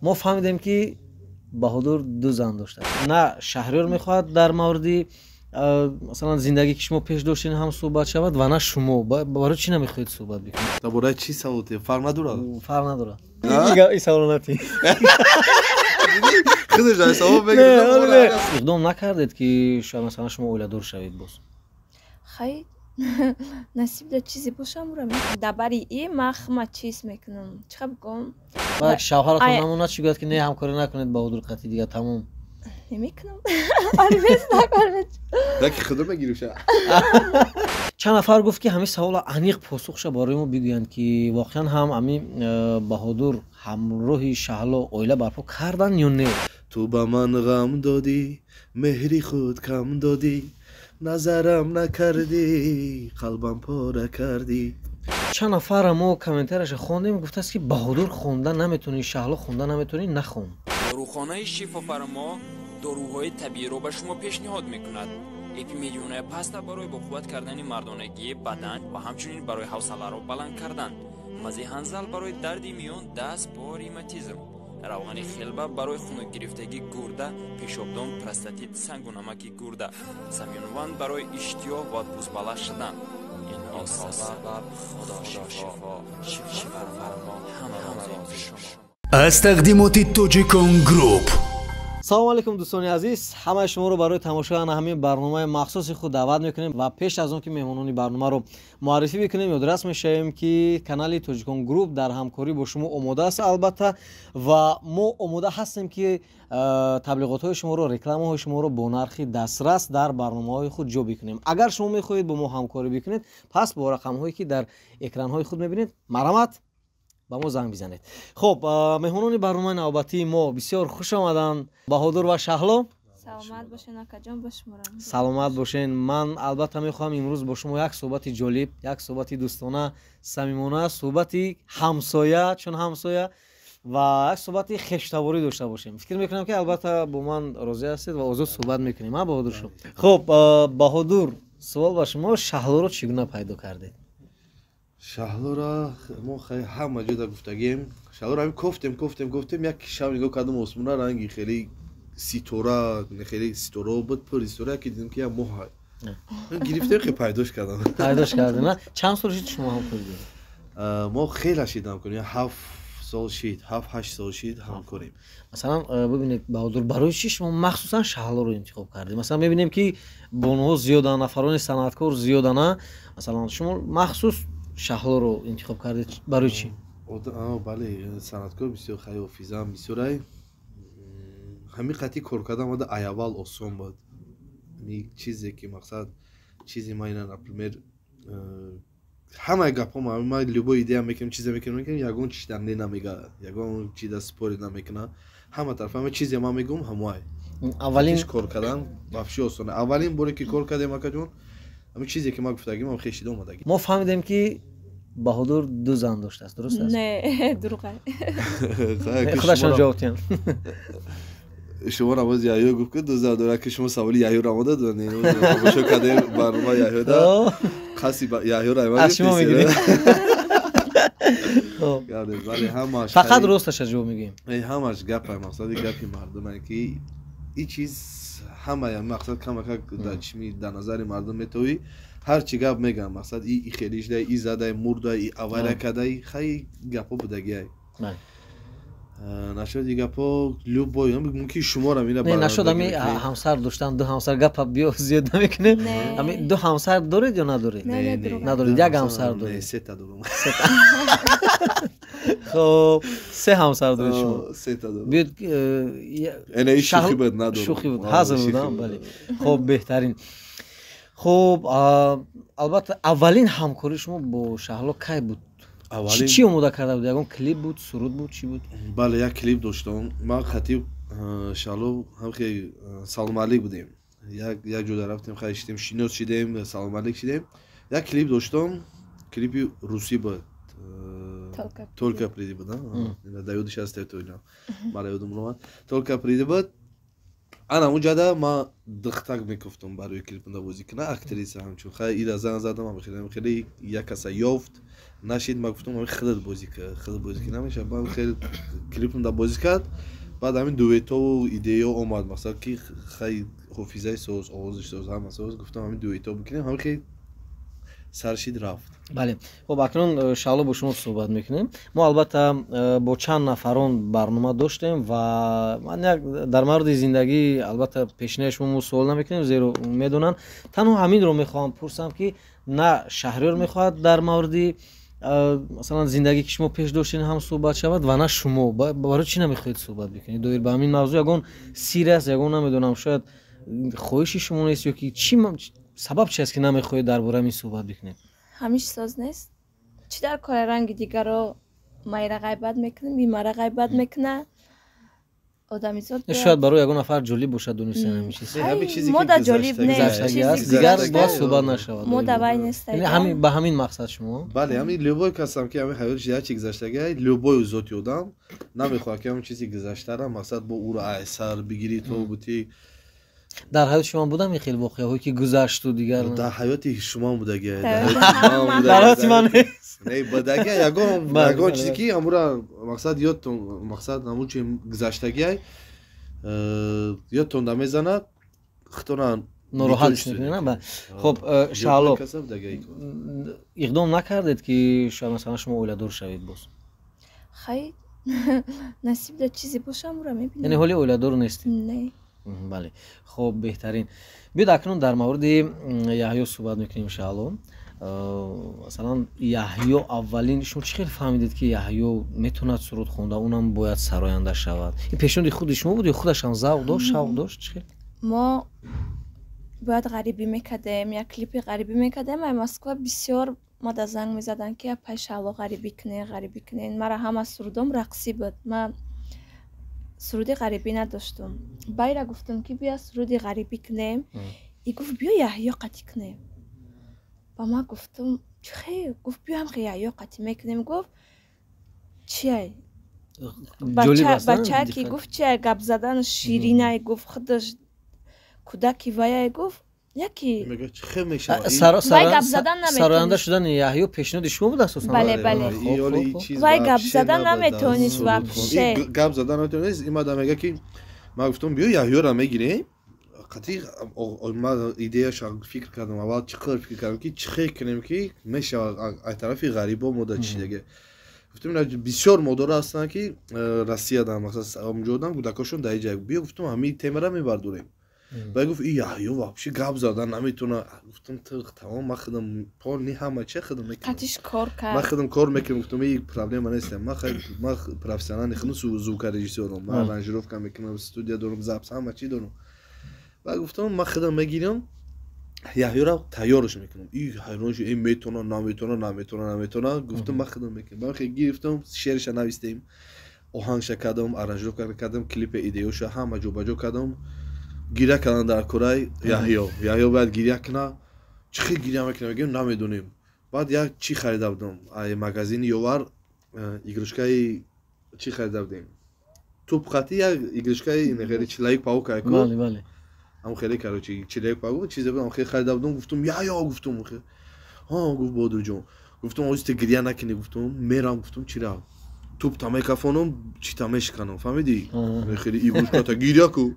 Мо фаҳмидем, ки Баҳодур ду зан доштааст. На Шаҳриёр мехоҳад дар мавриди, масалан, зиндагӣ, ки шумо пеш доштен, ҳам суҳбат шавад, ва на шумо. Барои чӣ намехоҳед суҳбат бикунед? Дар бораи чӣ савол тем, фарқ надорад? Фарқ надорад. И савол натӣ. Худаш ай савол мегирад. Иқдом накардед, ки шояд, масалан, шумо оиладор шавед боз? Хай, насиб да чизе бошам, ура дар бари и ман хма чиз мекунам, чӣ бигӯм? Баъд шавҳаратон намонад, чӣ гӯяд, ки не, ҳамкорӣ накунед Баҳодур қатъи, дига тамом? Намекунам. Яки худо мегирифша. Чанд нафар гуфт, ки ҳамин савола аниқ посухша барои мо бигӯянд, ки воқеан ҳам ҳамин Баҳодур ҳамроҳи Шаҳло оила барпо кардан ё не? Ту ба ман ғам додӣ, меҳри худ кам додӣ, назарам накардӣ, қалбам пора кардӣ. Чанд нафара мо комментарияша хондем, гуфтааст, ки Баҳодур, хонда наметонӣ, Шаҳло, хонда наметонӣ, нахон. Дорухонаи Шифофармо доруҳои табииро ба шумо пешниҳод мекунад: эпимедионая паста барои боқувват кардани мардонагии бадан ва ҳамчунин барои ҳавсаларо баланд кардан, мази ҳанзал барои дарди миён, даст бо ревматизм, равғани хелба барои хунукгирифтагии гурда, пешобдон, простатит, сангу намаки гурда, самюнван барои иштиёҳ ва бузбала шудан. Инҳо сабаб Худо шифо, Шифофармо, ҳама рози шумо. Аз тақдимоти Тоҷикон Груп. Салому алейкум, дӯстони азиз! Ҳамаи шуморо барои тамошои ана ҳамин барномаи махсуси худ даъват мекунем ва пеш аз он ки меҳмонони барномаро муаррифӣ бикунем, ёдрас мешавем, ки канали Тоҷикон Груп дар ҳамкорӣ бо шумо омода аст, албатта, ва мо омода ҳастем, ки таблиғотҳои шуморо, рекламаҳои шуморо бо нархи дастрас дар барномаҳои худ ҷо бикунем. Агар шумо мехоҳед бо мо ҳамкорӣ бикунед, пас бо рақамҳое, ки дар экранҳои худ мебинед, марҳамат, ба мо занг бизанед. Хуб, меҳмонони барномаи навбатии мо бисёр хуш омаданд, Баҳодур ва Шаҳло. Саломат бошен, акаҷон, ба шуморо. Саломат бошен. Ман албатта мехоҳам имрӯз бо шумо як суҳбати ҷолиб, як суҳбати дӯстона, самимона, суҳбати ҳамсоя чун ҳамсоя ва як суҳбати хештаворӣ дошта бошем. Фикр мекунам, ки албатта бо ман розӣ ҳастед ва озод суҳбат мекунем, а, Баҳодур шо? Хуб, Баҳодур, суол ба шумо: Шаҳлоро чӣ гуна пайдо кардед? Шаҳлора мо ҳама ҷода гуфтагем. Шаҳлора ҳамин кофтем, кофтем, кофтем, як шаб нигоҳ кардам осмона, ранги хеле ситора, хеле ситорао буд, пур ситора, яке дидем, ки як моҳ гирифтем, хе пайдош кардам. Пайдош кардем. Чанд сол шуд, шумо ҳамкорӣ доред? Мо хеле шид ҳамкорӣ, 7 сол шид, 7-8 сол шид ҳамкорем. Масалан, бибинед, Баҳодур, барои чӣ шумо махсусан Шаҳлоро интихоб кардед? Масалан, мебинем, ки бонуҳо зиёданд, нафарони санъаткор зиёдана, масалан, шумо махсус Шаҳлоро интихоб кардед, барои чӣ? Бале, санъаткор бисёр, хай, ҳофизам бисёрай. Ҳамин қатъи кор кардан ода айаввал осон буд. Чизе ки мақсад, чизи ма ина, например, ҳамаи гапҳо, ма любой идея мекунем, чизе мекунем, ягон чиз дар не намега, ягон чи дар спорить намекуна. Ҳама тараф ҳама чизе ма мегӯм, ҳамоай. Аввалин кор кардан вообще осон. Аввалин боре ки кор кардем, акаҷон, ҳамин чизе ки ма гуфтагим, ҳам хешида омадагӣ. Мо фаҳмидем, ки Баҳодур ду зан доштааст, дуруст аст? Не, дурӯға. Худашон ҷавоб диҳанд. Шумо рамоз Яҳё гуфт, ки ду зан дорад, ки шумо саволи Яҳёро омода донед, тамошо кардем барнома Яҳёда, қасди Яҳёро. Аз шумо мегирем. Бале, ҳамаш. Фақат росташа ҷавоб мегӯем. Ҳамаш гапа, мақсади гапи мардуме, ки ин чиз ҳамая мақсад камакак дар чишми, дар назари мардум метавӣ, ҳар чӣ гап мегӯям, мақсад и хеле шудай, и задай, мурдай, и авария кадай, хай, гапҳо будагиай. Нашуд и гапҳо, любой мумкин шуморо мина. Не, нашуд ами ҳамсар доштан, ду ҳамсар, гапа биё зиёд намекунем. Ами ду ҳамсар доред ё надоред? Надоред, як ҳамсар доред? Сета дорам. Хоб, се ҳамсар доред шумо. Сета дорам. Биёд. Шӯхӣ буд, надорам. Шӯхӣ буд, ҳазр буд, бале. Хоб, беҳтарин. Хуб, албатта, аввалин ҳамкории шумо бо Шаҳло кай буд? Чӣ омода карда буд? Ягон клип буд, суруд буд, чӣ буд? Бале, як клип доштам ман. Хатиб Шаҳло ҳамхе салому алейк будем, як ҷода рафтем, хай, шидем, шинос шидем, салому алейк шидем. Як клип доштам, клипи русӣ буд, «Только приди» буд, да, ёдиш аст, мара ёдум омад, «Только приди» буд. Ана унҷада ма духтак мекуфтум барои клипнда бозӣ кина, актриса ҳамчун. Хай, ира зан задам, хеле хеле як каса ёфт нашид. Ма гуфтум, ами худат бозӣ ка, худат бозӣ ки намеша. Ба хеле клипнда бозӣ кард. Баъд ҳамин дуэтову идея омад, масалан, ки хай, ҳофизаи соз, овозиш соз, ҳама соз. Гуфтам, ҳамин дуэто бикунем. Ҳамин хел сар шид, рафт. Бале, хуб, акнун Шаҳло, бо шумо суҳбат мекунем. Мо албатта бо чанд нафарон барнома доштем ва ман як дар мавриди зиндагӣ, албатта, пешинаи шумо мо суол намекунем, зеро медонанд. Танҳо ҳаминро мехоҳам пурсам, ки на Шаҳриёр мехоҳад дар мавриди масалан зиндагӣ, ки шумо пеш доштен, ҳам суҳбат шавад ва на шумо. Барои чӣ намехоҳед суҳбат бикунед доир ба ҳамин мавзӯъ? Ягон сир аст, ягон, намедонам, шояд хоҳиши шумо нест ё ки чӣ сабаб чи аст, ки намехоҳед дар бораи ҳамин суҳбат бикунед? Ҳамиш соз нест. Чӣ дар кори ранги дигаро майра ғайбат мекунем, бимара ғайбат мекуна одамизод. Шояд барои ягон нафар ҷолиб бошад донистани ҳамин чиз. Ҳамин чизе ки Мода ҷолиб нест. Гузаштагӣ аст, чизи дигар гузаштагӣ. Бояд суҳбат нашавад. Мода вай нест. Яъне ба ҳамин мақсад шумо? Бале, ҳамин любой касам, ки ҳамин ҳаётиш як чи гузаштагӣ, любой зоти одам намехоҳад, ки ҳамин чизи гузаштара, мақсад, бо ӯро ай сар бигирӣ то бути. Дар ҳаёти шумо будам ин хел воқеаҳое, ки гузашту дигар? Дар ҳаёти шумо будагӣ. Дар ҳаёти ман нест. Не, будагӣ ягон ягон чизе, ки ҳамура, мақсад, ёдтон, мақсад, ҳамун чи гузаштагиай ёдтон намезанад, худтона нороҳат мекунед. Хуб, Шаҳло, иқдом накардед, ки шояд, масалан, шумо оиладор шавед боз? Хай, насиб да чизе боша, амура мебинем. Яъне ҳоли оиладор нестед? Не. Бале, хуб, беҳтарин. Биёд, акнун дар мавриди Яҳё суҳбат мекунем. Шаҳло, масалан, Яҳё, аввалин шумо чӣ хел фаҳмидед, ки Яҳё метавонад суруд хонда, унам бояд сароянда шавад? Ин пешниҳоди худи шумо буд ё худашам завқ дошт, шавқ дошт, чӣ хел? Мо бояд ғарибӣ мекардем, як клипи ғарибӣ мекардем. Ай Москва бисёр мада занг мезаданд, ки апай Шаҳло, ғарибӣ кунен, ғарибӣ кунен. Мара ҳама сурудом рақсӣ буд, ман суруди ғарибӣ надоштум. Байра гуфтум, ки бия, суруди ғарибӣ кунем. И гуфт, биё, Яҳё қатӣ кунем. Ба ман гуфтум, чихе? Гуфт, биё, ҳамхе Яҳё қатӣ мекунем. Гуфт, чиай? Бача ки гуфт, чиай, гап задан ширинай, гуфт, худаш кӯдаки ваяй, гуфт, яки Сароянда шудани Яҳё пешниҳоди шумо буд асосан? Бале, бале. Вай гап задан наметавонист вообще. Гап задан наметавонист. Имада мега, ки ман гуфтам, биё, Яҳёра мегирем қатъи. Ман идеяша фикр кардам аввал, чӣ қадр фикр кардам, ки чӣ хел кунем, ки мешавад. Аз тарафи ғарибо мода чидаге гуфтам, бисёр модаро ҳастанд, ки Россияда, масалан, онҷо кӯдакошон дар иҷа. Биё, гуфтам, ҳамин темара мебардорем. Баъд гуфт, и Яҳё вообще гап задан наметавона. Гуфтам, тамом, ман худам полный ҳама чи худам мекунам. Қатиш кор кард. Ман худам кор мекунам. Гуфтам, и проблема нест, ман профессиональный худам звукорежиссёрам, ман аранжировка мекунам, студия дорам, запись, ҳама чи дорам. Баъд гуфтам, ман худам мегирам, Яҳёра тайёрш мекунам. И ҳайрон шуд, э, метавона, наметавона, наметавона, наметавона. Гуфтам, ман худам мекунам. Баъд гирифтам, шеърша навистем, оҳангша кардам, аранжировка кардам, клипи идеоша ҳама ҷобаҷо кардам. Гиря кардан дар кораи Яҳё. Яҳё бояд гиря куна. Чӣ хел гиря мекунам, мегӯем, намедонем. Баъд як чӣ харида будам ай магазини Ёвар, игрушкаи чӣ харида будем, туп хати, як игрушкаи хеле Человек-паук ку. Бале, бале. Ҳам хеле, короче, Человек-паук чизе будам, хеле харида будам. Гуфтам, Яҳё, гуфтум, ҳа, гуфт, Бодурҷон, гуфтум, ози ту гиря накунӣ, гуфтум, мерам, гуфтум, чира тупта мекафонам, чита мешиканам, фаҳмидӣ? Хеле игрушката гиря ку,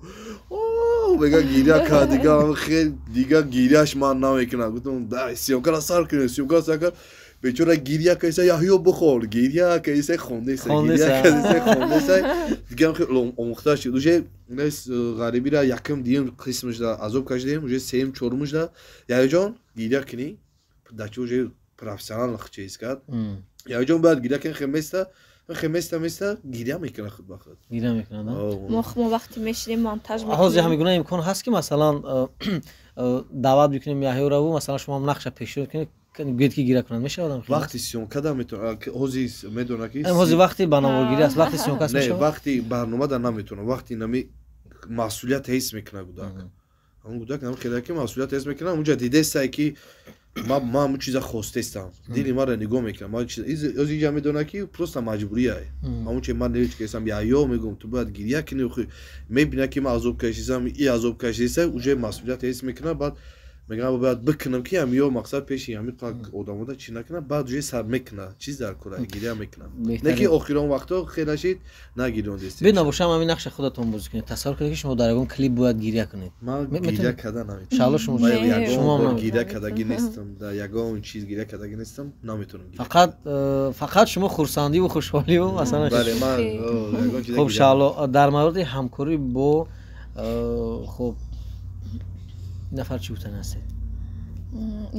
мега, гиря кард, дига хел, дига гиряш ман намекунам. Гуфтам, дай, съёмкара сар кунем. Съёмкара сар кард, бечора гиря кайса, Яҳё бихор, гиря кайса, хондеса, гиря кайса, хондеса. Дига хел омӯхта шуд уже. Ғарибира якум, дуюм қисмашда азоб кашидем, уже сеюм, чорумашда, Яҳёҷон, гиря кунӣ, дача уже профессионал чиз кард. Яҳёҷон бояд гиря кунӣ, хел места, хел места, места, гиря мекунад худ ба худ. Гиря мекунад. Мо вақте мешинем, монтаж. Ҳозир ҳамин гуна имкон ҳаст, ки масалан даъват бикунем Яҳёраву, масалан, шумо ҳам нақша пешниҳод кунед, гӯед, ки гиря кунад, мешавад? Вақти съёмка да метавонад, ҳозир медонад, ки ҳозир вақти ба наворгирӣ аст, вақти съёмка аст. Не, вақти барнома да наметавонад. Вақти нами масъулият ҳис мекунад кӯдак. Ҳамун кӯдак ҳам хеле ки масъулият ҳис мекунам, унҷа дидестай, ки ма ҳамун чиза хостестам, дили маро нигоҳ мекунам. Оз инҷа медона, ки просто маҷбурияй. Ҳамун чи ман нечкесам, яё мегӯм, ту бояд гиря кунӣ. Мебина, ки ман азоб кашидам, и азоб кашидеста, уже масъулият ҳис мекунам. Баъд мегӯям, бояд бикунам, ки ҳамё мақсад пеши ҳами одамода чӣ накунам. Баъд уже сар мекуна, чиз дар кора, гиря мекунам. Не ки охирон вақтҳо хеле шид, нагирёндестем. Бе набошам, ҳамин нақша худатон бозӣ кунед. Тасаввур кунед, ки шумо дар ягон клип бояд гиря кунед. Ман гиря карда наметавонам. Шаҳло, шумо? Ягон гиря кардаги нестам, дар ягон чиз гиря кардаги нестам, наметавонам. Фақат фақат шумо хурсандиву хушҳоливу масалан. Хуб, Шаҳло, дар мавриди ҳамкорӣ бо хуб нафар чӣ гуфтан ҳастед?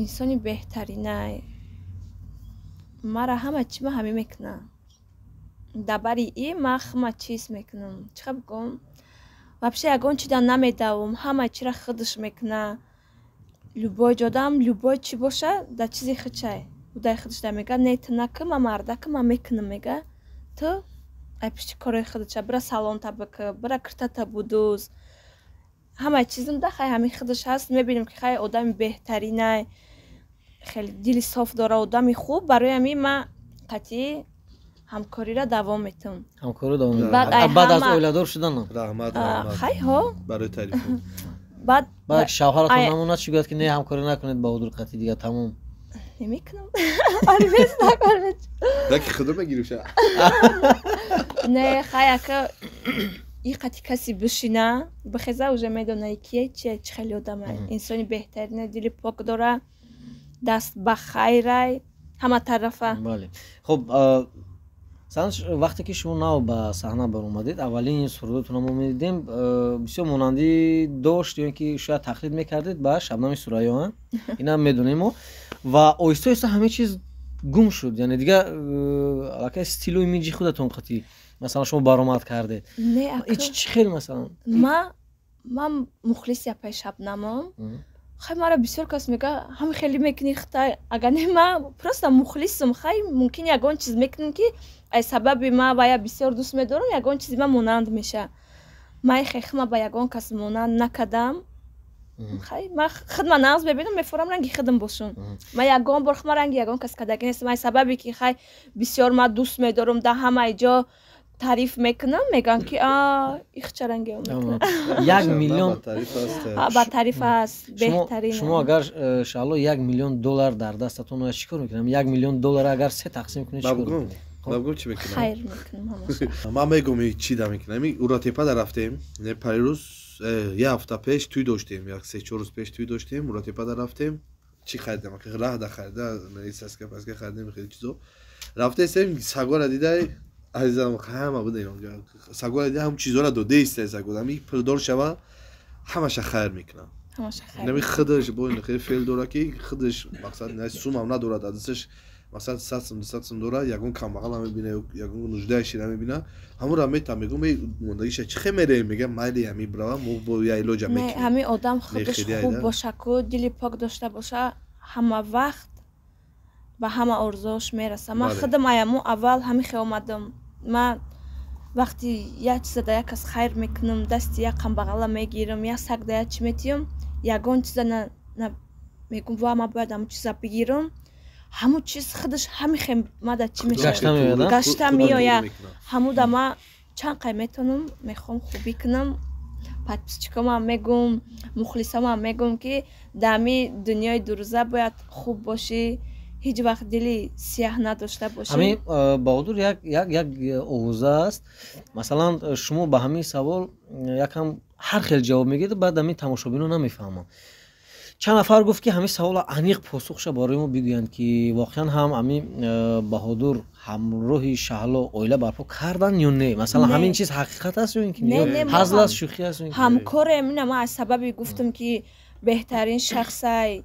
Инсони беҳтаринай. Мара ҳама чи ма ҳамӣ мекуна. Дар бари и ма ҳама чиз мекунам. Чӣ хел бигӯм, вообще ягон чида намедавам, ҳама чира худаш мекуна. Любой ҷодам, любой чӣ боша, дар чизи худшай удай худаш да мега: «Не, ту накӣ, ма мардака, ма мекунам». Мега: «Ту ай пишти корои худша бира, салонта бикӣ, бира, киртата будуз». Ҳамаи чизм да хай ҳамин худаш ҳаст. Мебинем, ки хай одами беҳтаринай, хеле дили соф дора, одами хуб. Барои ҳамин ма қатъӣ ҳамкориро давом метам. Ҳамкориро давом, баъд аз оиладор шудан? Раҳмат. Хай, ҳо. Барои таъриф. Баъд баъд шавҳаратон намонад, чӣ гӯяд, ки не, ҳамкорӣ накунед Баҳодур қатъи, дига тамом? Намекунам. Ки худо мегирифша. Не, хай, ака, и қати каси бишина, бихеза, уже медона кие, чие, чӣ хеле одамай. Инсони беҳтарина, дили пок дора, даст ба хайрай ҳама тарафа. Бале, хуб, вақте ки шумо нав ба саҳна баромадед, аввалин сурудотонро мо медидем, бисёр монандӣ дошт ё ин ки шояд тақлид мекардед ба Шабнами Сурайё, инам медонем мо. Ва оҳиста оҳиста ҳама чиз гум шуд, яъне дигар аллакай стилу имиҷи худатон қатӣ, масалан, шумо баромад кардед. Чӣ хел, масалан? Ман мухлиси апаи Шабнамам. Хай, мара бисёр кас мега: «Ҳами хеле мекунӣ хитай». Агар не, ман просто мухлисам. Хай, мумкин ягон чиз мекунам, ки ай сабаби ма вая бисёр дӯст медорам, ягон чизи ма монанд меша. Ман хехма ба ягон кас монанд накардам. Хай, ман худма нағз мебинам, мефорам ранги худам бошам. Ман ягон бор худма ранги ягон кас кардаги нестам. Ай сабабе ки хай бисёр ман дӯст медорам, дар ҳамаи ҷо таъриф мекунам, мегӯям, ки ихча ранги. 1 миллион. Ба таъриф аст, беҳтарин. Шумо агар, Шаҳло, 1 миллион доллар дар дастатон ояд, чӣ кор мекунам? 1 миллион доллар агар се тақсим кунед, чӣ кор? Мабгум, чӣ мекунам? Хайр мекунам ҳамаша. Ман мегум, чӣ да мекунам. Уратепа да рафтем парирӯз, як ҳафта пеш тӯй доштем, як 3-4 рӯз пеш тӯй доштем. Уратепа да рафтем, чӣ харидем? Раҳ да харида, саска паска харидем, хеле чизо. Рафтесем, сагора дидай, азизам, ҳама будем, сагора дида, ҳам чизора додеиста сагора. Ами пулдор шава, ҳамаша хайр мекунам. Нами худаш бо хеле феъл дора, ки худаш мақсад сумам надорад, адасаш мақсад 100 сум, 200 сум дора, ягон камбағала мебина, ягон нуждаашира мебина, ҳамонра метам, мегӯм: «Мондагиша чӣ хе мерем?» Мегам: «Майли, ҳами брава, мо бо я илоҷа мекунем». Ҳами одам худаш хуб боша ку, дили пок дошта боша, ҳама вақт ба ҳама орзуош мераса. Ман худам аяму аввал ҳами хе омадам. Ман вақти як чиза да як кас хайр мекунам, дасти як камбағала мегирам, як саг да як чӣ метиём, ягон чиза мегӯм: «Ва, ман бояд ҳамун чиза бигирам». Ҳамун чиз худаш ҳами хе мада чӣ мешавад, гашта меояд. Ҳамуда ман чанд қай метавонам, мехоҳам хубӣ кунам. Подписчикомам мегӯм, мухлисомам мегӯм, ки дар ҳами дунёи дурӯза бояд хуб бошӣ, ҳеҷ вақт дили сияҳ надошта бошӣ. Ҳамин, Баҳодур, як овоза аст. Масалан, шумо ба ҳамин савол якам ҳар хел ҷавоб мегиред, баъд ҳамин тамошобино намефаҳманд. Чанд нафар гуфт, ки ҳамин савола аниқ посухша барои мо бигӯянд, ки воқеан ҳам ҳамин Баҳодур ҳамроҳи Шаҳло оила барпо кардан ё не. Масалан, ҳамин чиз ҳақиқат аст ё ин ки ҳазл аст, шӯхӣ аст? Ҳамкорем. Ина ман аз сабаби гуфтам, ки беҳтарин шахсай,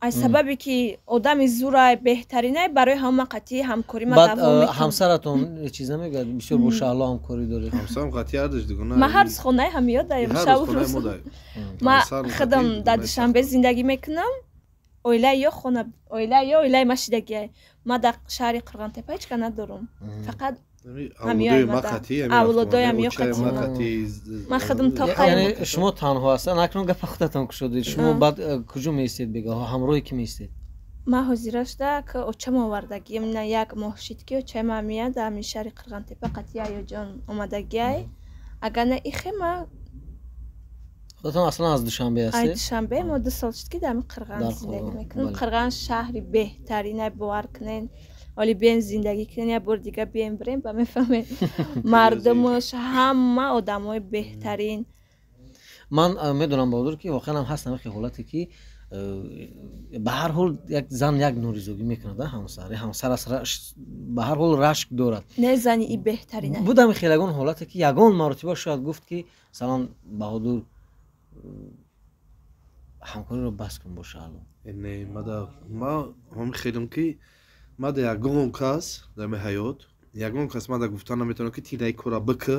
аз сабабе ки одами зурай, беҳтаринай, барои ҳама қатъи ҳамкорӣ ма давом мекунам. Ҳамсаратон чиз намегӯяд, бисёр бо Шаҳло ҳамкорӣ доред? Ҳамсарам қатъи ҳардаш дугона. Ма ҳар рӯз хонаи ҳамиё даем, шабу рӯз. Ма худам дар Душанбе зиндагӣ мекунам. Оилаи ё хона, оилаи ё оилаи ма шидагиай. Ма дар шаҳри Қурғонтепа ҳеҷ ка надорам, фақат Ман худам яъне шумо танҳо ҳастед, акнун гапа худатон кушодед. Шумо баъд куҷо меистед, бегаҳо ҳамроҳи ки меистед? Ман ҳозира шуда ки очам овардагиам, на як моҳ шид ки очаи ман меяд дар ҳамин шаҳри Қирғантепа, қатъи Аёҷон омадагиай. Агар на ихе ма худатон аслан аз Душанбе ҳастед? Ай Душанбе, мо 2 сол шуд ки дар ҳамин Қирған зиндагӣ мекунем. Қирған шаҳри беҳтарин, бовар кунед. Оли бием зиндагӣ кунем, як бор дига бием бирем, ба мефаҳмед. Мардумаш ҳама одамои беҳтарин. Ман медонам, Баҳодур, ки воқеан ҳам ҳаст ҳамин ҳолате ки ба ҳар ҳол як зан як норизогӣ мекунад, ҳамсар ҳамсар ба ҳар ҳол рашк дорад. Не, зани и беҳтарин. Буд ҳамин хел ягон ҳолате ки ягон маротиба шояд гуфт ки масалан Баҳодур ҳамкориро бас кун боша? Не, ма ҳамин хелам ки мада ягон кас дар ҳаёт, ягон кас мада гуфта наметавонам ки ти наи кора бикӣ,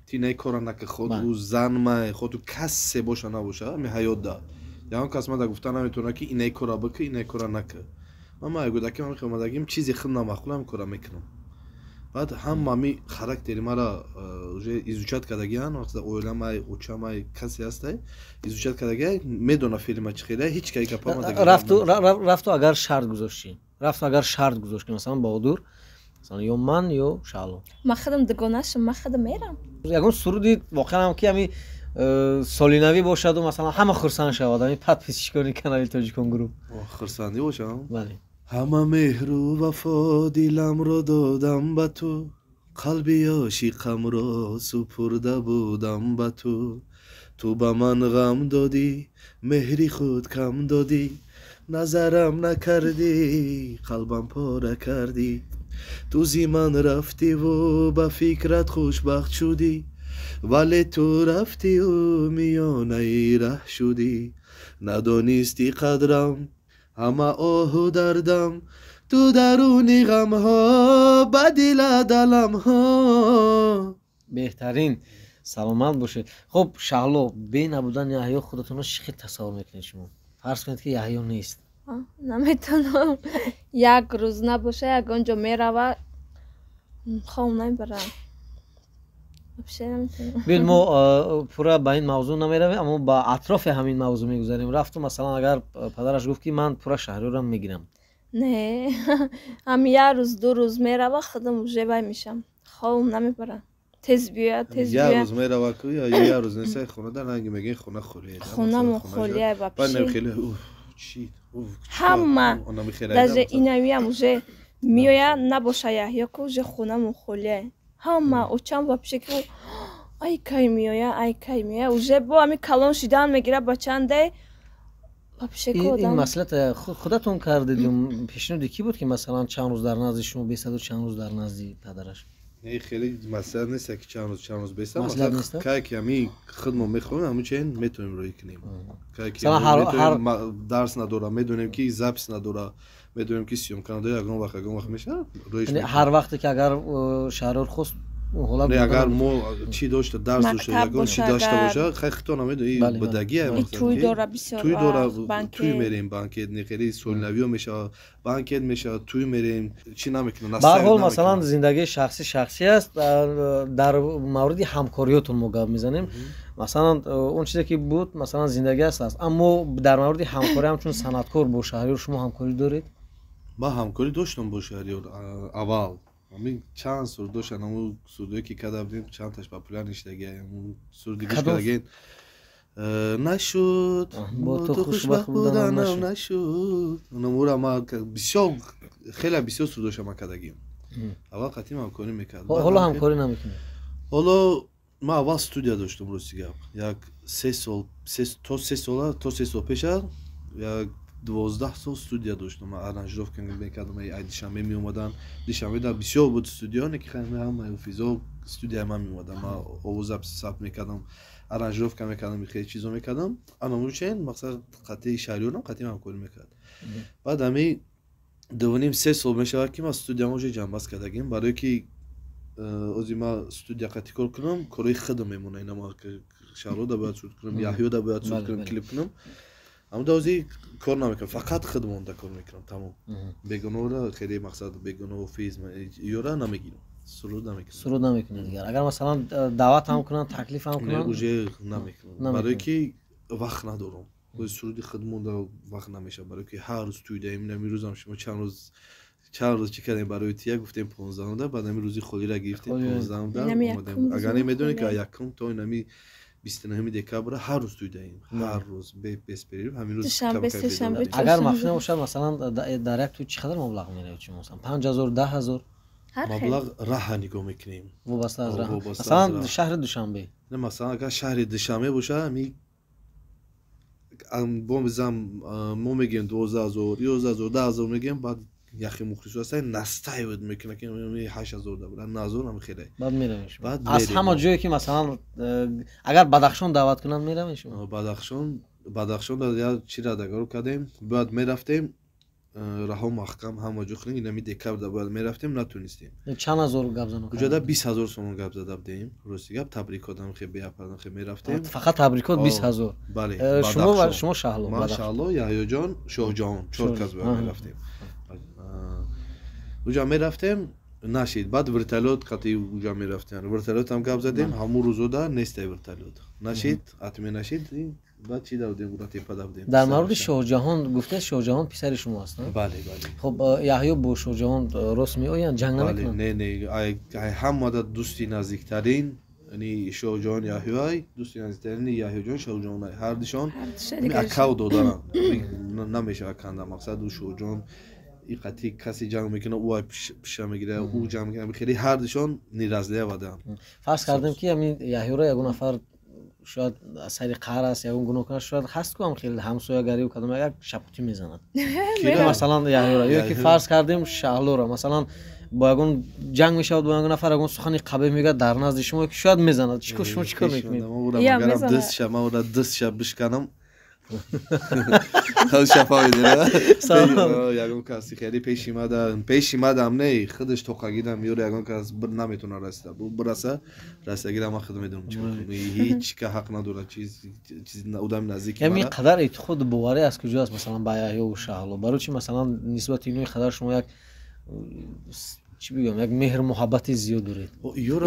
ти наи кора накӣ, худ ӯ зан май, худ ӯ касе боша набоша, ами ҳаёт да ягон кас мада гуфта наметавонам ки инаи кора бикӣ, инаи кора накӣ. Ман ма гудаки ман омадагим, чизи худ намаъқулам кора мекунам. Баъд ҳама ами характери мара уже изучать кардагиан, вақте оиламай, очамай, касе ҳастай изучать кардагиай, медона филма чӣ хеле, ҳеҷ кай гапа рафту агар шарт гузоштӣ, рафту агар шарт гузошт ки масалан Баҳодур, масалан ё ман ё Шаъло. Ман худам дугонашам, ман худам мерам. Ягон суруди воқеан ҳам ки ҳами солинавӣ бошаду масалан ҳама хурсанд шавад, ҳами подписчикони канали Тоҷикон Груп хурсандӣ бошам. Бале. Ҳама меҳру вафо диламро додам ба ту, қалби ошиқамро супурда будам ба ту. Ту ба ман ғам додӣ, меҳри худ кам додӣ, назарам накардӣ, қалбам пора кардӣ. Ту зи ман рафтиву ба фикрат хушбахт шудӣ, вале ту рафтиву миёнаи раҳ шудӣ. Надонисти қадрам, ҳама оҳу дардам, ту даруни ғамҳо ба дилат аламҳо. Беҳтарин, саломат бошед. Хуб, Шаҳло, бе набудани Яҳё худатонро чӣ хел тасаввур мекунед шумо? Фарз кунед ки Яҳё нест. Наметавонам. Як рӯз набоша, ягон ҷо мерава, хом намебарам. Биёед, мо пурра ба ин мавзӯъ намеравем, аммо ба атрофи ҳамин мавзӯъ мегузарем. Рафту масалан агар падараш гуфт ки ман пурра Шаҳриёрам мегирам. Не, ҳами як рӯз ду рӯз мерава, худам уже вай мешам, хом намебарам. Тез биёяд, тез биёяд. Як рӯз мерава ку ё як рӯз нест, хона дар ранги мегӯем хона холия. Хонамо холия вообще. Ҳама даже инавиам уже меояд, набоша Яҳё ку уже хонамо холия. Ҳама очам вообще ки ай кай меояд, ай кай меояд, уже бо ҳами калон шидан мегирад бачанде вообще ку одам. Ин масъалата худатон кардед ё пешниҳоди кӣ буд ки масалан чанд рӯз дар назди шумо бесаду чанд рӯз дар назди падараш? Не, хеле масъала нест ки чанд рӯз, чанд рӯз беста. Масалан, кай ки ҳами худмо мехоҳем, ҳамун чен метавонем рӯй кунем. Кай ки дарс надора, медонем ки запись надора, медонем ки съёмка надора, ягон вақт, ягон вақт мешавад. Ҳар вақте ки агар Шаҳриёр хост, ҳолат. Не, агар мо чӣ дошта, дарс дошта, ягон чӣ дошта боша, хай хито намедонӣ, будагӣ тӯй дора бисёр, тӯй дора, тӯй мерем, банкет, не хеле солинавиё мешавад, банкет мешавад, тӯй мерем, чӣ намекунад. Ба ҳар ҳол, масалан, зиндагии шахсӣ шахсӣ аст. Дар мавриди ҳамкориётон мо гап мезанем. Масалан, он чизе ки буд, масалан, зиндагӣ аст, аммо дар мавриди ҳамкорӣ ҳамчун санъаткор бо Шаҳриёр шумо ҳамкорӣ доред? Ман ҳамкорӣ доштам бо Шаҳриёр аввал. Ҳамин чанд суруд доштан, ҳамун сурудое ки карда будем, чандташ популяр нишдаги, ҳамун суруди гӯш кардаген нашуд, бо ту хушбахт буданам нашуд. Онамура ма бисёр, хеле бисёр суруд доштам ман кардагим. Аввал қатъим ҳамкорӣ мекард. Ҳоло ҳамкорӣ намекунед? Ҳоло ман аввал студия доштам, рости гап, як 3 сол, то 3 сола, то 3 сол пеша як 12 сол студия доштам. Ман аранжировка мекардам, ай Душанбе меомадан. Душанбе дар бисёр буд студио, не ки ҳама ҳофизо студияи ман меомадан. Ман овоз сабт мекардам, аранжировка мекардам, хеле чизо мекардам. Анамучен мақсад қатъи Шаҳриёрам қатъи ҳамкорӣ мекард. Баъд ҳами дувним се сол мешавад ки ман студиямо уже ҷамъбаст кардагим, барое ки ози ман студия қатъи кор кунам, корои худам мемона. Ина ма Шаҳрода бояд суд кунам, Яҳёда бояд суд кунам, клип кунам. Амда ози кор намекунам, фақат худ монда кор мекунам, тамом. Бегонаро хеле мақсад, бегона, ҳофиз ёра намегирам. Суруд намекунам. Суруд намекунед дигар. Агар масалан даъват ҳам кунанд, таклиф ҳам кунанд? Уже намекунам, барое ки вақт надорам. Суруди худмонда вақт намешавад, барое ки ҳар рӯз тӯй даем. Инами рӯзам шумо чанд рӯз чӣ кардем барои тия, гуфтем 15-да, баъд ами рӯзи холира гирифтем, 15-да омадем. Агар намедонед, ки якум то инами 29 декабра ҳар рӯз тӯй даем, ҳар рӯз без перерыв. Ҳамин рӯз. Агар махфӣ набошад, масалан, дар як тӯй чӣ қадар маблағ меравед шумо? Масалан, 5000, 10 000? Маблағ раҳа нигоҳ мекунем. Вобаста аз раҳа. Масалан, шаҳри Душанбе? Масалан, агар шаҳри Душанбе бошад, ами бо зам мо мегӯем 12 000, 11 000, 10 000 мегӯем. Баъд яхе мухлисо ҳастанд, настаивать мекунад, ки 8000 да буда, 9000 ам хеле. Баъд меравед шумо аз ҳама ҷое ки, масалан, агар Бадахшон даъват кунанд, меравед шумо? Бадахшон як чира договор кардем, бояд мерафтем, раҳо маҳкам ҳама ҷо хунем. Инами декабрда бояд мерафтем, натонистем. Чанд ҳазор гап зано? Уҷода 20 000 сомон гап зада будем. Рости гап, табрикотам хе беапардам, хе мерафтем. Фақат табрикот 20 000? Бале. Шумо, Шаҳло? Ман, Шаҳло, Яҳёҷон, Шоҳҷаҳон, чор кас бояд мерафтем. Уҷа мерафтем, нашид. Баъд вертолёт қати уҷа мерафтем, вертолётам гап задем, ҳамун рӯзода нестай вертолёт, нашид, атме нашид. Баъд чӣ давдем, Уратепа давдем. Дар мавриди Шоҳҷаҳон гуфтед, Шоҳҷаҳон писари шумо аст? Бале. Хуб, Яҳё бо Шоҳҷаҳон рост меоянд, ҷанг намекунанд? Не, не, ҳамада дӯсти наздиктарин яъни Шоҳҷаҳон Яҳёай, дӯсти наздиктарини Яҳёҷон Шоҳҷаҳонай. Ҳардишон акав додаранд, намешавад канда. Мақсад, ӯ Шоҳҷаҳон и қатъи касе ҷанг мекунад, ӯ пиша мегирад, ӯ ҷанг мекунад, хеле ҳардишон неразлия вадаанд. Фарз кардем, ки ҳамин Яҳёро ягон нафар, шояд сари қаҳр аст, ягон гуноҳ кунад, шояд ҳаст ку ҳам хеле ҳамсоягарию кадом як шапутӣ мезанад, масалан, Яҳёра, ё ки фарз кардем, Шаҳлора, масалан, бо ягон ҷанг мешавад бо ягон нафар, ягон сухани қабеҳ мегӯяд дар назди шумо, ки шояд мезанад. Шумо чӣ кор мекунед? Ман ӯра дастша бишканам, шафа медера. Ягон каси хеле пеши мадам не, худаш тоқагидам ёр, ягон кас наметона расида бираса, расидагида ман худ медонам чӣ. Ҳеҷ ка ҳақ надорад чиз одами наздики. Ҳамин қадар эътиқоду боварӣ аз куҷо аст, масалан, ба Яҳёву Шаҳло? Барои чи, масалан, нисбати ино қадар шумо як, чӣ бигӯям, як меҳру муҳаббати зиёд доред?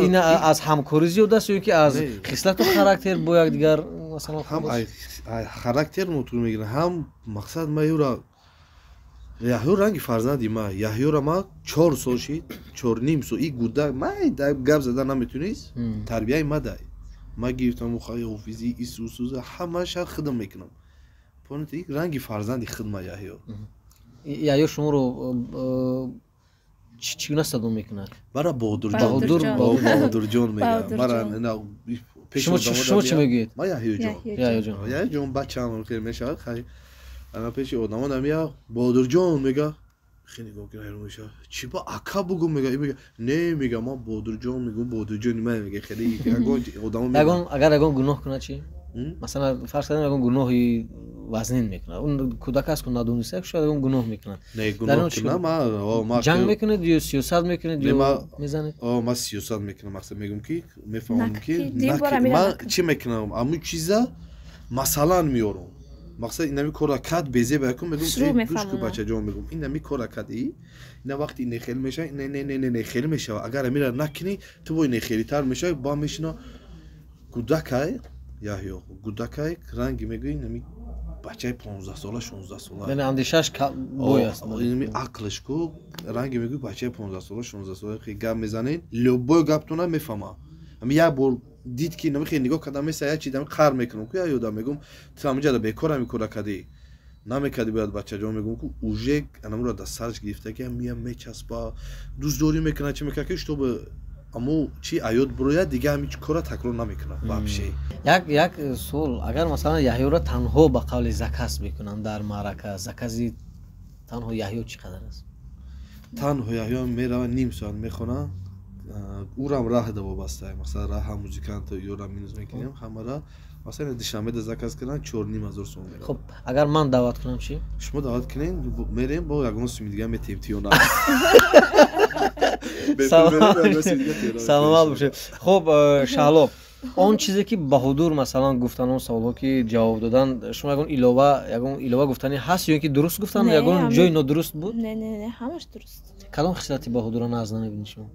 Ин аз ҳамкорӣ зиёд аст ё ки аз хислату характер бо якдигар, масалан? Ҳам характер мутур мегирад, ҳам мақсад ма юра, Яҳё ранги фарзанди ма. Яҳёра ма 4 сол шид, чорним сол и гуда май гап зада наметунист, тарбияи ма дай ма гирифтам, ҳофизи исусуза ҳамаша хидм мекунам. Ранги фарзанди хидма Яҳё. Яҳё шуморо чӣ гуна садо мекунад? Мара Баҳодурҷон мегӯяд. Мара шумо чӣ мегӯед? Ма Яҳёҷон. Яҳёҷон бачаам хел мешавад. Хай, ана пеши одамон амия Баҳодурҷон мега, хеле нигоҳ кунад, ҳайрон мешавад: чӣ ба ака бугу мега. Мега не, мега, ма Баҳодурҷон мегӯм, Баҳодурҷони ман мега. Хеле ягон одамо. Агар ягон гуноҳ кунад чӣ? Масалан, фарз кардем, ягон гуноҳи вазнин мекунад, он кӯдак аст ку, надониста шояд ягон гуноҳ мекунад. Ҷанг мекунед ё сиёсат мекунед ё мезанед? Ман сиёсат мекунам. Мақсад, мегӯм ки мефаҳмам, ки ман чӣ мекунам, ҳамун чиза масалан меорам. Мақсад, инами кора кад, безеба якум мегӯм: гӯш ку, бачаҷон, мегӯм, инами кора кад, ина вақти нехел мешава, не, не, не, нехел мешава. Агар амира накунӣ, ту бо нехелитар мешавӣ. Ба мешина гудакай, Яҳё гудакай, ранги мегӯи инами бачаи 15-сола, 16-сола. Яъне андешааш бой аст. Инами ақлш ку ранги мегӯи бачаи 15-сола, 16-сола. Гап мезанед, любой гаптона мефаҳма. Ами як бор дид, ки инами хеле нигоҳ кардам, меса як чи дами қар мекунам ку, ёдам мегӯм: ту ҳаминҷа бекор ҳами кора кардӣ, намекардӣ бояд, бачаҷон, мегӯм ку. Уже анамуро дар сараш гирифта, ки мия мечаспа, дӯстдорӣ мекунад, чӣ мекунад, ки чтобы амо чи аёд бурояд, дига ҳамин кора такрор намекунад вообще. Як суол: агар, масалан, Яҳёро танҳо ба қавли заказ мекунанд дар маърака, закази танҳо Яҳё чӣ қадар аст? Танҳо Яҳё мерава, ним соат мехонад, ӯрам раҳ да вобаста. Масалан, раҳа музиканта ёра минус мекунем ҳамара. Масалан, Душанбеда заказ кардан 4500 сом меравад. Хуб, агар ман даъват кунам чӣ? Шумо даъват кунед, мерем, бо ягон суми дига метем тиёна. Саломат бошед. Хуб, Шаҳло, он чизе ки Баҳодур, масалан, гуфтан, он саволҳо ки ҷавоб додан, шумо ягон илова гуфтани ҳаст ё ин ки дуруст гуфтан, ягон ҷои нодуруст буд? Не, не, не, ҳамаш дуруст. Кадом хислати Баҳодурро нағз намебинед шумо?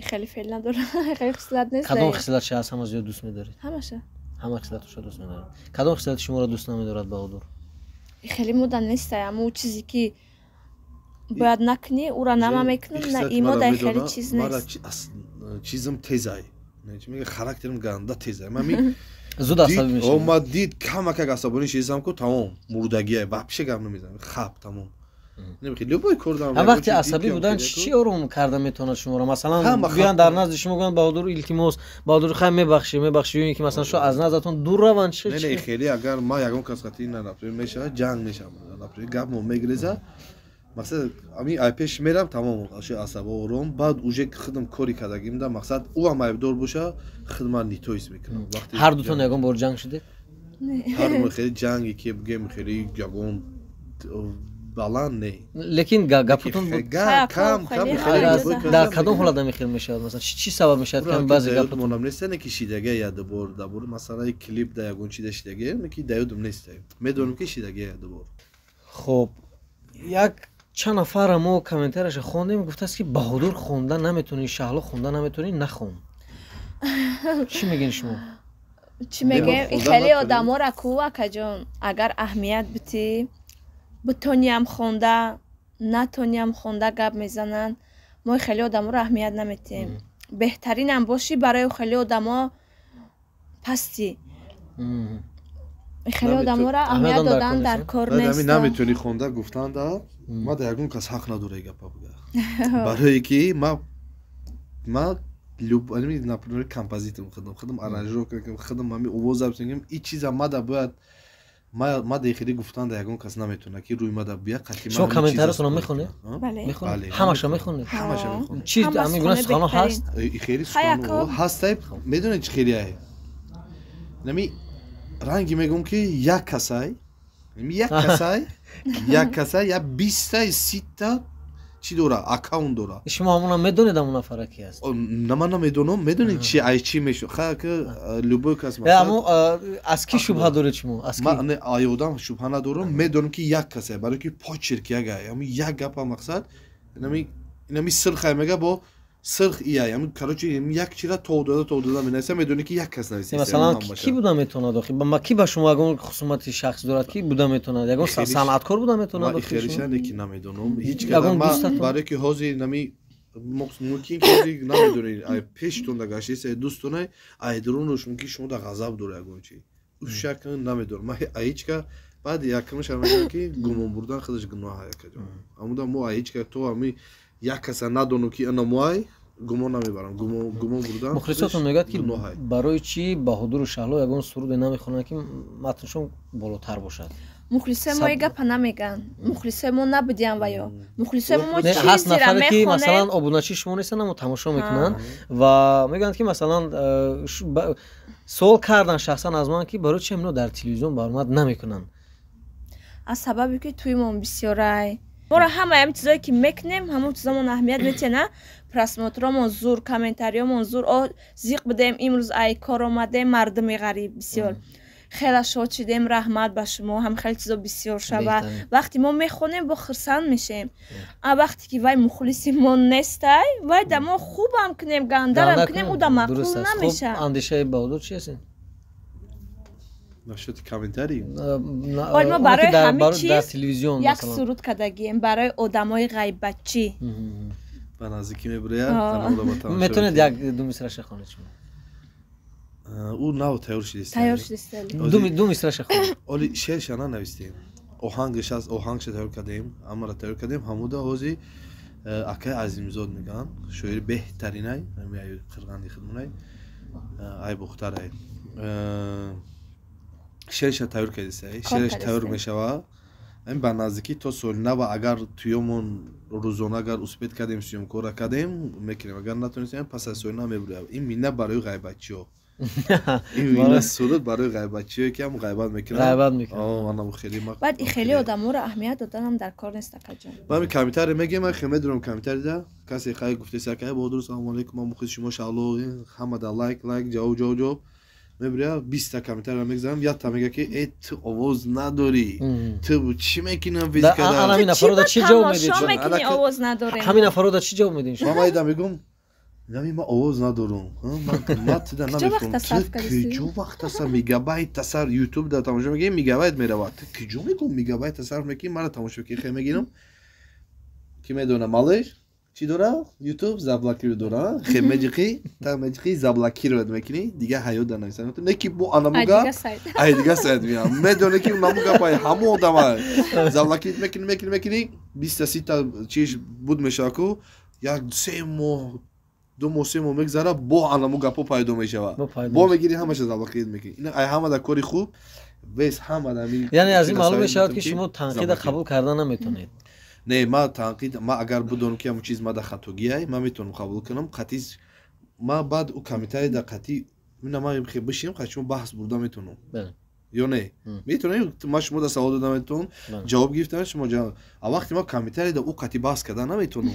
Хеле феъл надорам, хеле хислат нест. Кадом хислатша аз ҳама зиёд дӯст медоред? Ҳамаша. Ҳама хислаташро дӯст медоред. Кадом хислати шуморо дӯст намедорад Баҳодур? Хеле мода нестай, аммо чизе ки бояд накунӣ, ӯра нама мекунам, на имода хеле чиз нест. Чизм тезай, мега, характерим ганда тезай. Ман зуд асабӣ мешавӣ? Ма дид камакак асабонӣ шидам ку, тамом, мурдагия, вообще гап намезанам, хап, тамом. Любой кор. Вақти асабӣ будан чӣ ором карда метавонад шуморо? Масалан, биёянд дар назди шумо, гӯянд: «Баҳодур, илтимос, Баҳодур, хай, мебахшӣ, мебахшӣ», ё ин ки масалан шо аз наздатон дур раванд? Не, хеле агар ма ягон кас қатъи например мешавад, ҷанг мешавад, например гап мо мегиреза, мақсад ами ай пеш мерам, тамом, асабо ором, баъд уже худам кори кардагим да, мақсад ӯ ҳам айбдор боша, худ ман нитоис мекунам. Ҳар дутон ягон бор ҷанг шудед? Ҳар хеле ҷанге ки бигем, хеле ягон баланд не. Лекин гапутон кам. Дар кадом ҳолат ами хел мешавад? Масалан, чӣ сабаб мешавад ки баъзе гапутонам нест, не ки шидага ядубор дабор масъалаи клип да ягон чида шидага, ки даёдум нест, медонам ки шидага ядубор. Хоб, як чанд нафарра мо комментарияша хондем, гуфтааст ки Баҳодур хонда наметонӣ, Шаҳло хонда наметонӣ, нахон. Чӣ мегӯед шумо? Чӣ мегӯем? Хеле одамора ку, акаҷон, агар аҳамият битӣ, бутониам хонда, натониам хонда гап мезананд. Мо хеле одаморо аҳамият наметиҳем. Беҳтаринам бошӣ, барои хеле одамо пастӣ. Хеле одаморо аҳамият додан дар кор нест. Наметонӣ хонда гуфтанда, ма да ягон кас ҳақ надора гапа буга, барое ки ма например композиторам, худам аранжировка худам, ами овоз запись, и чиза мада бояд ма дехири гуфтан да ягон кас наметавона ки рӯи мада бия қатъи. Шумо комментариятонро мехонед? Ҳамаша мехонед? Ҳамаша мехонед. Чи ами гуна суханҳо ҳаст? Хеле суханҳо ҳастай. Медонед чи хеле нами ранги мегӯм ки як касай, як касай, як касай, я бистай сита чӣ дора, аккаунт дора. Шумо ҳамона медонед, ҳамон нафара ки аст? На, ман намедонам. Медонед чи, ай чӣ мешуд, ха, ки любой кас. Амо аз ки шубҳа доред шумо, аз ки? Ман ай одам шубҳа надорам, медонам ки як касе, барои ки почерк яга, ами як гапа, мақсад инами сирхай мега, бо сирх ия, ами короче як чира тов дода, тов дода менависа, медонӣ ки як кас нависа. Масалан, ки буда метавонад охи? Ба ки ба шумо ягон хусумати шахс дорад, ки буда метавонад? Ягон санъаткор буда метавонад? Хелиша ки намедонам ҳеҷ кадом, барои ки ҳозир нами мумкин ки намедонед, ай пештонда гаштиса дӯстонай, ай дурунош мумкин шумо да ғазаб дора, ягон чи шак намедонам. Ман ҳеҷ баъд якумаша мегӯям ки гумон бурдан худаш гуноҳ, якаҷон. Амуда мо ҳеҷ то ами як каса надонам ки ана моай гумон намебарам, гумон бурдан. Мухлисотон мегӯяд ки барои чӣ Баҳодуру Шаҳло ягон суруде намехонанд, ки матншон болотар бошад? Мухлисои мо гапа намегӯянд. Мухлисои мо набудиям ва ё мухлисои мо ҳаст нафаре ки масалан обуначии шумо нестанд, аммо тамошо мекунанд ва мегӯянд ки масалан суол кардан шахсан аз ман, ки барои чи ино дар телевизион баромад намекунанд. Аз сабабе ки тӯймон бисёрай, моро ҳамаи ҳамин чизое ки мекунем, ҳамон чизомон аҳамият метиҳанд. Просмотромон зур, комментариёмон зур. О, зиқ будем имрӯз, ай кор омадем, мардуми ғариб бисёр хеле шод шидем, раҳмат ба шумо. Ҳам хеле чизо бисёр шава. Вақте мо мехонем, бо хурсанд мешем, а вақте ки вай мухлиси мо нестай, вай да мо хубам кунем, гандарам кунем, ӯ да маъқул намеша. Андешаи Баҳодур чи аст? Насчёти комментарий? Мо барои ҳамин чиз телевизион як суруд кардагием барои одамои ғайбатчӣ. Ба наздикӣ мебирояд. Метавонед як ду мисраша хонед шумо? Ӯ нав тайёр шудист. Тайёр шудист. Ду мисраша хонед. Оли шеърша нанавистем, оҳангаш аст, оҳангша тайёр кардем, ҳамаро тайёр кардем. Ҳамуда ҳози акай Азимзод мегӯянд, шоири беҳтаринай қирғанди хидмунай, ай бухтарай, шеърша тайёр кардисай, шеъраш тайёр мешава ин ба наздикӣ то соли нава. Агар туёмон рӯзона, агар успеть кардем, съёмкора кардем, мекунем, агар натонистем, пас аз соли нав мебурем. Ин мина барои ғайбатчиҳо, ин мина суруд барои ғайбатчиҳое ки ҳам ғайбат мекунанд. Ғайбат мекунанд. Хеле. Баъд и хеле одаморо аҳамият доданам дар кор нест, акаҷон. Ман комментарий мегем, ман хеле медонам, комментарийда касе хай гуфтеса: «Акай Баҳодур, салому алейкум, ман мухлиси шумо, Шаҳло». Ҳамада лайк, лайк, ҷавоб, ҷавоб, ҷавоб мебиря, 20-та комментария мегзарам, якта мега ки: «Э, ту овоз надорӣ, ту чӣ мекунӣ?» Ҳамин нафарода чӣ ҷавоб медиҳед? Овоз надорем. Ҳамин нафарода чӣ ҷавоб медиҳед? Ман майда мегум. Нами ма овоз надорум. Ма тида намефаҳмам. Куҷо вақта сарф мегабайт сарф YouTube да тамошо мекунӣ, мегабайт меравад. Ту куҷо мегӯ мегабайт сарф мекунӣ, мара тамошо мекунӣ, хе мегирам. Ки медона малыш? Чӣ дора? YouTube заблокировать дора. Хе меҷиқӣ, та меҷиқӣ заблокировать мекунӣ, дига ҳаёт да нависа. Не ки бо анамуга, ай дига сайт меям. Медоне ки намуга пай ҳамо одама. Заблокировать мекунӣ, мекунӣ, мекунӣ, 20 30 та чиш буд мешава ку, як се моҳ, 2 моҳ, 3 моҳ мегзара, бо анаму гапо пайдо мешава. Бо мегирӣ ҳамаша заблокировать мекунӣ. Ин ай ҳама да кори хуб, вес ҳама да яъне аз ин маълум мешавад ки шумо танқида қабул карда наметавонед. Не, ма танқид, ма агар бидонам ки ҳамон чиз ма да хатогиай, ма метавонам қабул кунам, қатъи ма баъд ӯ комментарий да қатъи мина ма хе бишинам, қатъи шумо баҳс бурда метавонам. Ё не? Метавонем, ма шумо да савол дода метавонам, ҷавоб гирифтам, шумо ҷавоб. А вақте ма комментарий да ӯ қатъи баҳс карда наметавонам.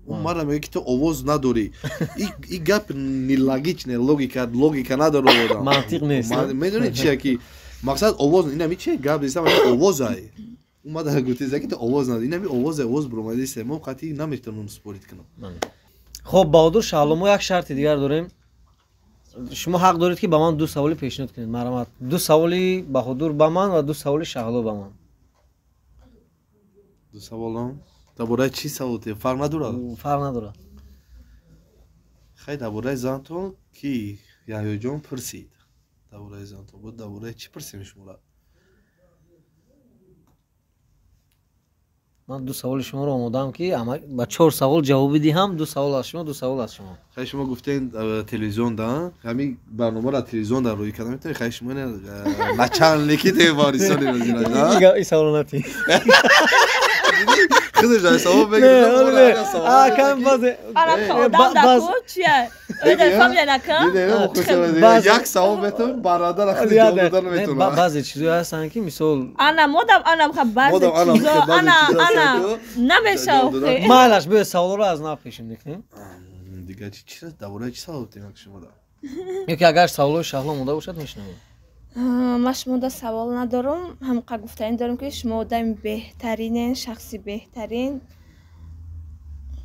Ӯ мара мегӯяд ки ту овоз надорӣ. И гап нелогичне, логика надорад одам. Мантиқ нест. Медонед чия ки мақсад овоз, инами чи гап дестам, овозай. Омада гуфтед ки ту овоз надорӣ. Инами овоз, овоз баромадааст, мо қатъи наметавонам спорить кунам. Хоб, Баҳодур, Шаҳло, мо як шарти дигар дорем. Шумо ҳақ доред ки ба ман ду саволи пешниҳод кунед. Марҳамат. Ду саволи Баҳодур ба ман ва ду саволи Шаҳло ба ман. Ду саволам? Дар бораи чӣ савол? Фарқ надорад? Фарқ надорад. Хай, дар бораи зантон ки Яҳёҷон пурсид. Дар бораи зантон буд, дар бораи чӣ пурсем шуморо? Ман ду саволи шуморо омодаам ки ба 4 савол ҷавоб диҳам, ду савол аз шумо, ду савол аз шумо. Хай, шумо гуфтен телевизион да, ҳамин барномаро телевизион дар рӯй карда метавонед. Хай, шумо начальники телевизиони розира. Ин саволо натӣ. Худаш дар савол мегӯяд. Кам базе. Одам дар ку чия? Фамилия накам? Як савол метавон, бародар худ ҷавоб дода наметавонад. Баъзе чизҳое ҳастанд ки мисол ана модам анам ха баъзе чизо ана ана намешав. Майлаш, биё саволро аз нав пешин мекунем. Дига чи чиз дар бораи чи савол додем шумо да? Ё ки агар саволҳои Шаҳло монда бошад мешунавем. Ман шумода савол надорам, ҳамқа гуфтанӣ дорам ки шумо одами беҳтаринен, шахси беҳтарин.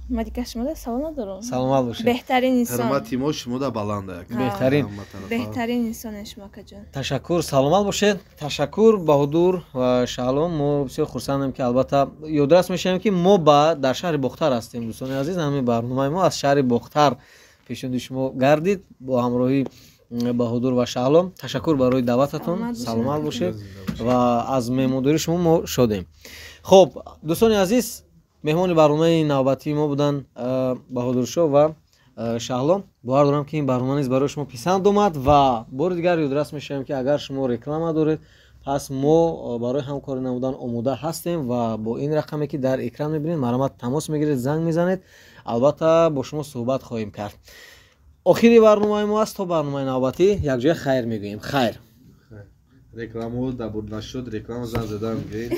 Ман дигар шумода савол надорам. Саломат бошед. Беҳтарин инсон. Ҳурмати мо шумода баланд як. Беҳтарин. Беҳтарин инсонен шумо, акаҷон. Ташаккур, саломат бошед. Ташаккур, Баҳодур ва Шаҳло. Мо бисёр хурсандем ки албатта ёдрас мешавем ки мо дар шаҳри Бохтар ҳастем, дӯстони азиз. Ҳамин барномаи мо аз шаҳри Бохтар пешниҳоди шумо гардид бо ҳамроҳии Баҳодур ва Шаҳло. Ташаккур барои даъвататон, саломат бошед ва аз меҳмондории шумо мо шодем. Хоб, дӯстони азиз, меҳмони барномаи навбатии мо буданд Баҳодуршоҳ ва Шаҳло. Бовар дорам ки ин барнома низ барои шумо писанд омад ва бори дигар ёдрас мешавем ки агар шумо реклама доред, пас мо барои ҳамкорӣ намудан омода ҳастем ва бо ин рақаме ки дар экран мебинед, марҳамат тамос мегиред, занг мезанед, албатта бо шумо суҳбат хоҳем кард. Охири барномаи мо аст. То барномаи навбатӣ якҷоя хайр мегӯем. Хайр. Рекламаҳо дар нашуд, реклама занг задан мегӯед.